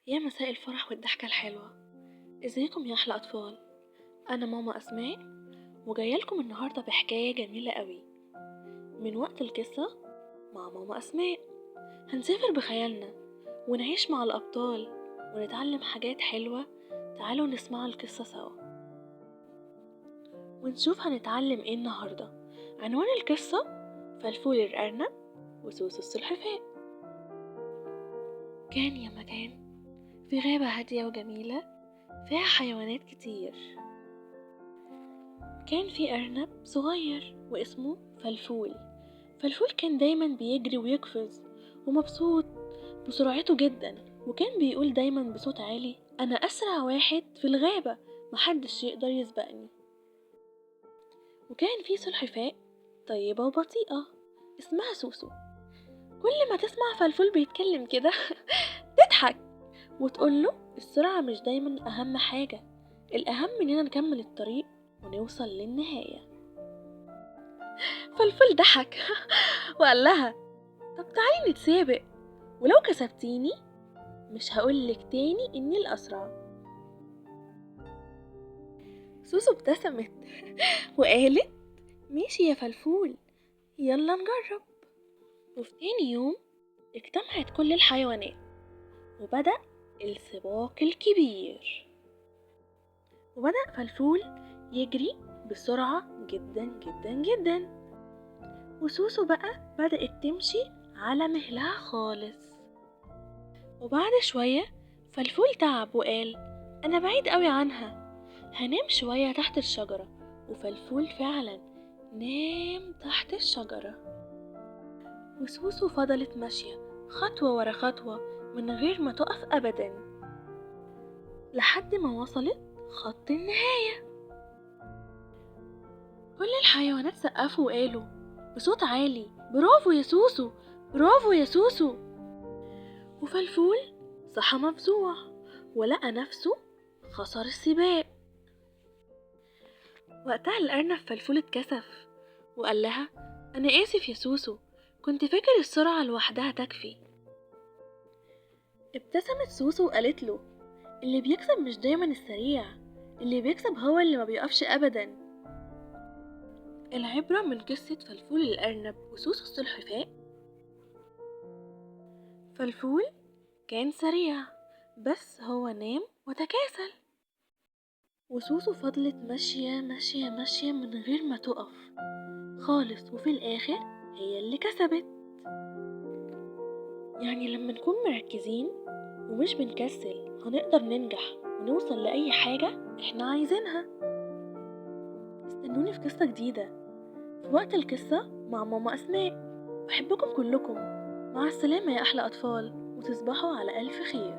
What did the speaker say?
يا مساء الفرح والضحكة الحلوة، ازيكم يا أحلى أطفال؟ أنا ماما أسماء وجاية لكم النهاردة بحكاية جميلة قوي من وقت القصة مع ماما أسماء. هنسافر بخيالنا ونعيش مع الأبطال ونتعلم حاجات حلوة. تعالوا نسمع القصة سوا ونشوف هنتعلم ايه النهاردة. عنوان القصة فلفول الأرنب وسوسو السلحفاة. كان يا مكان في غابة هادية وجميلة فيها حيوانات كتير. كان في أرنب صغير واسمه فلفول. فلفول كان دايما بيجري ويقفز ومبسوط بسرعته جدا، وكان بيقول دايما بصوت عالي: أنا أسرع واحد في الغابة، محدش يقدر يسبقني. وكان في سلحفاة طيبة وبطيئة اسمها سوسو. كل ما تسمع فلفول بيتكلم كده تضحك وتقوله: السرعة مش دايما أهم حاجة، الأهم إننا نكمل الطريق ونوصل للنهاية. فلفول ضحك وقال لها: طب تعالي نتسابق، ولو كسبتيني مش هقولك تاني إني الأسرع. سوسو ابتسمت وقالت: ماشي يا فلفول، يلا نجرب. وفي تاني يوم اجتمعت كل الحيوانات وبدأ السباق الكبير. وبدأ فلفول يجري بسرعة جدا جدا جدا، وسوسو بقى بدأت تمشي على مهلها خالص. وبعد شوية فلفول تعب وقال: أنا بعيد قوي عنها، هنام شوية تحت الشجرة. وفلفول فعلا نام تحت الشجرة، وسوسو فضلت ماشية خطوة ورا خطوة من غير ما تقف أبدا لحد ما وصلت خط النهاية. كل الحيوانات سقفوا وقالوا بصوت عالي: برافو يا سوسو، برافو يا سوسو. وفلفول صحى مفزوع ولقى نفسه خسر السباق. وقتها الأرنب فلفول اتكسف وقال لها: أنا آسف يا سوسو، كنت فاكر السرعة لوحدها تكفي. ابتسمت سوسو وقالت له: اللي بيكسب مش دايما السريع، اللي بيكسب هو اللي ما بيقفش أبدا. العبرة من قصة فلفول الأرنب وسوسو السلحفاة: فلفول كان سريع بس هو نام وتكاسل، وسوسو فضلت ماشية ماشية ماشية من غير ما تقف خالص، وفي الآخر هي اللي كسبت. يعني لما نكون مركزين ومش بنكسل هنقدر ننجح ونوصل لأي حاجة احنا عايزينها. استنوني في قصة جديدة في وقت القصة مع ماما أسماء. بحبكم كلكم، مع السلامة يا أحلى أطفال، وتصبحوا على ألف خير.